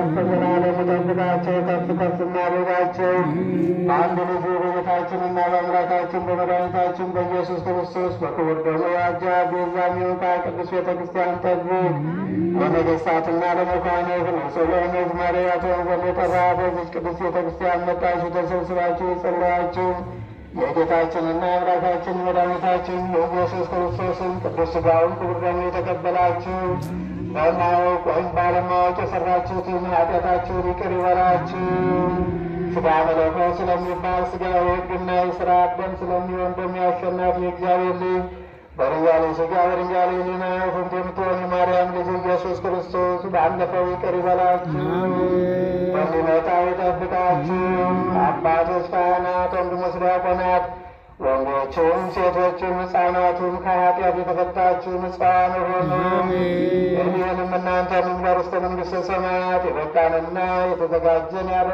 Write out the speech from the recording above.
እስከ ዘላለሙ ጠብቃቸው፣ ከፍ ከፍ አድርጋቸው። በአንድ ልጁ በጌታችንና በአምላካችን በመድኃኒታችን በኢየሱስ ክርስቶስ በክቡር ደሙ የዋጃ ቤዛ የሚሆን ቅዱስ ቤተ ክርስቲያን ጠብቅ። ለነገሥታትና ለመኳንንት ለሰሎሞን ማርያም ዘንድ የጠራ በዚች ቅዱስ ቤተ ክርስቲያን መጣችሁ ተሰብስባችሁ የጸለያችሁ የጌታችንና የአምላካችን መድኃኒታችን የኢየሱስ ክርስቶስን ቅዱስ ሥጋውን ክቡር ደሙን የተቀበላችሁ በማወቅ ወይም ባለማወቅ የሠራችሁትን ኃጢአታችሁን ይቅር ይበላችሁ። ሥጋ መለኮት ስለሚባል ሥጋ የሕግና የሥርዓት ደም ስለሚሆን ደም አሸናፊ የእግዚአብሔር ልጅ በድንጋሌ ሥጋ በድንጋሌ ሕሊና ፍንት የምትሆን የማርያም ልጅ ኢየሱስ ክርስቶስ ባለፈው ይቅር ይበላችሁ፣ በሚመጣው ይጠብቃችሁ። አባቶች ካህናት፣ ወንድሞች ዲያቆናት፣ ወንዶችም ሴቶችም ሕፃናቱም ከኃጢአት የተፈታችሁ ንጹሐን ሁኑ። እኔንም እናንተንም ለርስተ መንግሥተ ሰማያት የበቃንና የተዘጋጀን ያደርገን።